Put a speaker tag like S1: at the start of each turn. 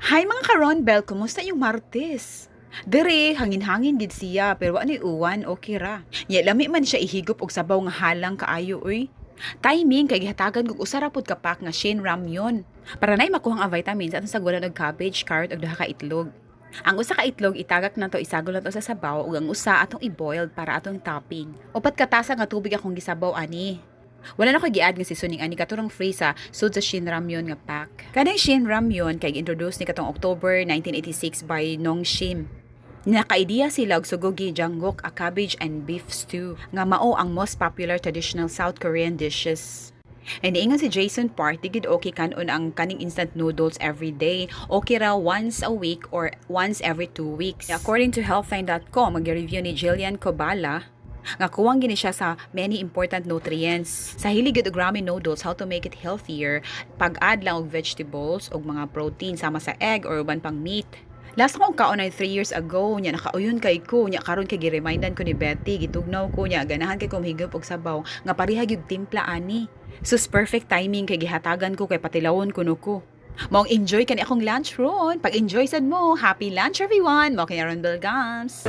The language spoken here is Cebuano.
S1: Hi, mga ka-Ronbel, kumusta yung Martes? Dire, hangin-hangin gid siya, pero ano'y uwan, okay ra. Nya lami man siya ihigop og sabaw nga halang kaayo uy. Timing kay gihatagan kog usa ra pud ka pack nga Shin Ramyun. Para nay makuha ang vitamins, atong sagulan og cabbage, carrot ug duha ka itlog. Ang usa ka itlog itagak nato, isagol nato sa sabaw, ug ang usa atong i-boiled para atong topping. 4 ka tasa nga tubig akong gisabaw ani. Wala na ko gi-add nga seasoning ani, katurang free sa sud sa Shin Ramyun nga pack. Kanang Shin Ramyun kay introduce ni katong October 1986 by Nongshim. Naka-idea sila og Sogogi Jangguk, a cabbage and beef stew nga mao ang most popular traditional South Korean dishes. And niingon si Jason Park, di gid okay kanon ang kaning instant noodles every day. Okay ra once a week or once every 2 weeks. According to healthline.com, mag-review ni Jillian Kobala nga kuwang gini siya sa many important nutrients. Sa hilig gid og ramen noodles, how to make it healthier, pag-add lang og vegetables og mga protein sama sa egg or uban pang meat. Last akong kaon ay 3 years ago, nya nakauyon kay ko, nya karon kay giremindan ko ni Betty, gitugnaw ko nya ganahan kay ko mahigop og sabaw nga pareha gyud timpla ani. Sus, perfect timing kay gihatagan ko kay patilawon kuno ko. Maong enjoy kani akong lunch ron. Pag-enjoy sad mo. Happy lunch, everyone. Mao kay Ron Gams.